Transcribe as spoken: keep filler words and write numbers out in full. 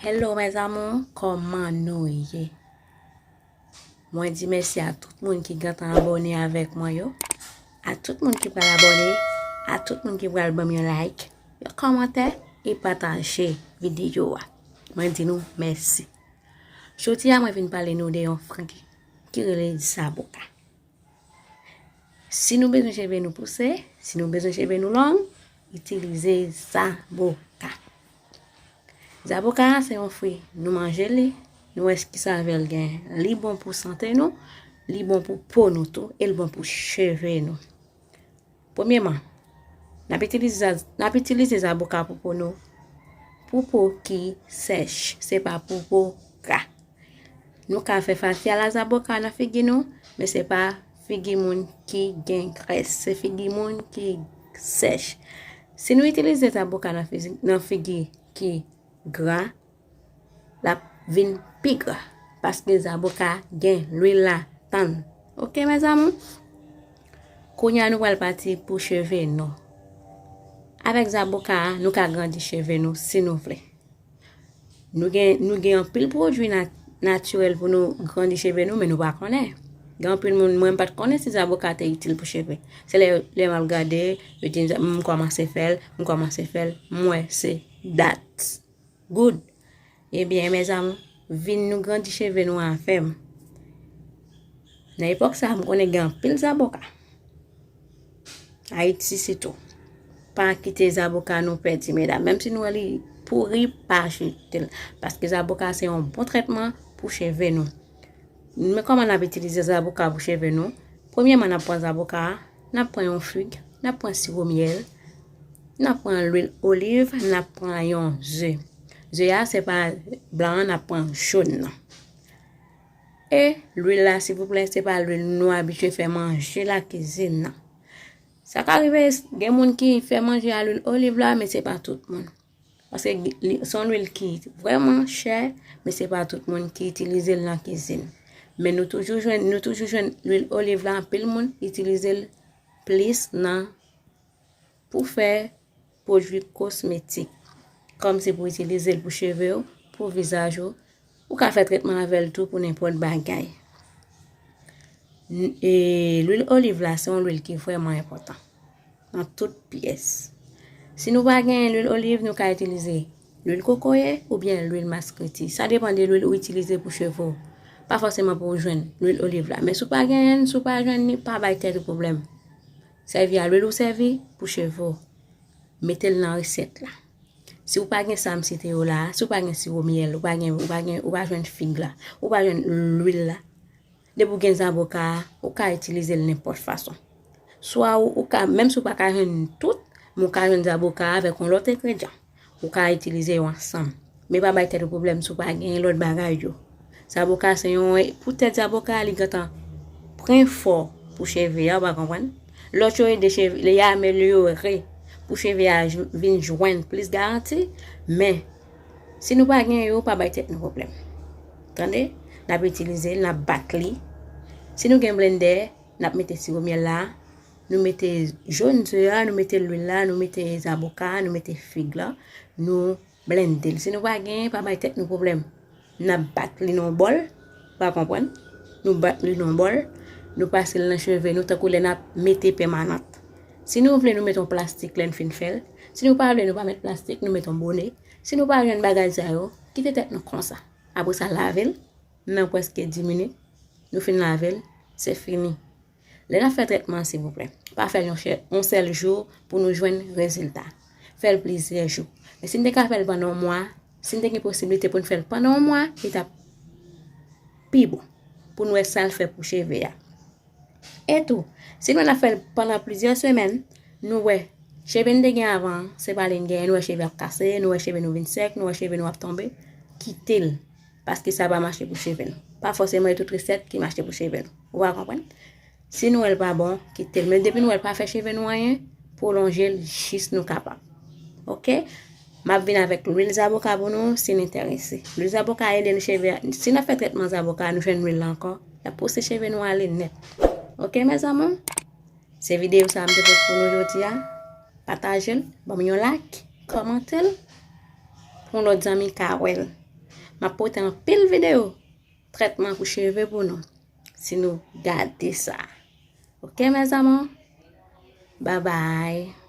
Hello mes amours, kòman nou ye? Mwen di mèsi a tout moun ki gentan abòne avèk mwen yo, a tout moun ki pral abòne, a tout moun ki pral ban m yon like, yon kòmantè e pataje videyo a. Mwen di nou mèsi. Jodi a mwen vin pale nou de yon fwi ki rele zaboka. Si nou bezwen cheve nou pouse, si nou bezwen cheve nou long, itilize zaboka. Zaboka a se yon fwi, nou manje li, nou wè ki savè l gen. Li bon pou sante nou, li bon pou po nou tou, e l bon pou cheve nou. Premyeman, n ap itilize, n ap itilize zaboka pou po nou, pou po ki sèch, se pa pou po gra. Nou ka fè fasyal a zaboka nan figi nou, men se pa figi moun ki gen grès, se figi moun ki sèch. Si nou itilize zaboka nan fizi-, nan figi ki gra, l ap vin pi gra, paske zaboka gen lwil ladann. Oke, mes amours? Kounye a nou pral pati pou cheve nou. Avèk zaboka a, nou ka grandi cheve nou si nou vle. Nou gen, nou gen anpil pwodui na-, natirèl pou nou grandi cheve nou, men nou pa konnen. Gen anpil moun, mwen m pa t konnen si zaboka te itil pou cheve. Se lè, lè m ap gade, yo di m, m kòmanse fè l, m kòmanse fè l, m wè se that's good. Ebyen, mes amours, vin nou grandi cheve nou avè m. Nan epòk sa a, m konnen gen anpil zaboka. Ayiti sitou. Pa kite zaboka nou pèdi, medam. Menm si nou wè li pouri, pa jete l. Paske zaboka se yon bon trètman pou cheve nou. Men kòman n ap itilize zaboka pou cheve nou? Premyèman, n ap pran zaboka a, n ap pran yon fig, n ap pran siwo myèl, n ap pran lwil oliv, n ap pran yon ze. Ze a, se pa blan an, n ap pran jòn nan. E lwil la, silvouplè, se pa lwil nou abitye fè manje lakizin nan. Sa ka rive, gen moun ki fè manje a lwil oliv la, men se pa tout moun. Paske li, se yon lwil ki vrèman chè, men se pa tout moun ki itilize l nan kizin. Men nou toujou jwenn, nou toujou jwenn lwil oliv la, anpil moun itilize l plis nan, pou fè pwodui kosmetik. Kòm se pou itilize l pou cheve w, pou vizaj ou, ou ka fè trètman avè l tou pou nenpòt bagay. N-, e, lwil oliv la, se yon lwil ki vrèman enpòtan nan tout pyès. Si nou pa gen lwil oliv, nou ka itilize lwil kokoye oubyen lwil maskreti. Sa depann de lwil ou itilize pou cheve w. Pa fòseman pou ou jwenn lwil oliv la. Men si w pa genyen l, si w pa jwenn li, pa bay tèt ou pwoblèm. Sèvi a lwil ou sèvi pou cheve w. Mete l nan resèt la. Si w pa gen sa m site yo la, si w pa gen siwo myèl, ou pa gen, ou pa gen, ou pa jwenn fig la, ou pa jwenn lwil la, depi w gen zaboka a, ou ka itilize l nenpòt fason. Swa ou, ou ka, menm si w pa ka jwenn tout, men w ka jwenn zaboka a avèk yon lòt engredyan. Ou ka itilize yo ansanm. Men pa bay tèt ou pwoblèm si w pa gen lòt bagay yo. Zaboka se yon, poutèt zaboka a, li gentan pran fò pou cheve a, ou pa konprann? Lòt yo ede cheve, li amelyore pou cheve a j-, vin jwenn plis garanti, men si nou pa gen yo, pa bay tèt nou pwoblèm. Tande? N ap itilize l, n ap bat li. Si nou gen blendè, n ap mete siwo myèl la, nou mete jòn ze a, nou mete lwil la, nou mete zaboka a, nou mete fig la, nou blende l. Si nou pa genyen, pa bay tèt nou pwoblèm. N ap bat li nan yon bòl, pa konprann? Nou bat li nan yon bòl, nou pase l nan cheve nou, tankou lè n ap mete pèmanant. Si nou vle, nou met yon plastik lè n fin fè l. Si nou pa vle, nou pa met plastik, nou met yon bone. Si nou pa jwenn bagay sa yo, kite tèt nou konsa. Apre sa, lave l nan prèske dis minit. Nou fin lave l, se fini. Lè n ap fè trètman an, silvouplè, pa fè l yon chè-, yon sèl jou pou nou jwenn rezilta. Fè l plizyè jou. Men si n te ka fè l pandan yon mwa, si n te gen posiblite pou n fè l pandan yon mwa, li t ap pi bon pou n wè sa l fè pou cheve a. E tou, si nou wè n ap fè l pandan plizyè semèn, nou wè cheve n te gen avan an, se pa li n genyen, nou wè cheve ap kase, nou wè cheve nou vin sèk, nou wè cheve nou ap tonbe, kite l. Paske sa pa mache pou cheve nou. Pa fòseman e tout resèt ki mache pou cheve nou. Ou pa konprann? Si nou wè l pa bon, kite l. Men depi nou wè l pa fè cheve nou anyen, pwolonje l jis nou kapab. Oke? M ap vin avèk lwil zaboka pou nou, si n enterese. Lwil zaboka ede nou cheve a. Si n ap fè trètman zaboka, nou jwenn lwil la ankò, l ap pouse cheve nou ale nèt. Oke, mes amours? Se videyo sa a m te pote pou nou jodi a. Pataje l, ban m yon like, kòmante l, pou yon lòt zanmi ka wè l. M ap pote anpil videyo trètman pou cheve pou nou, si nou gade sa. Ok, mes amours? Bye bye.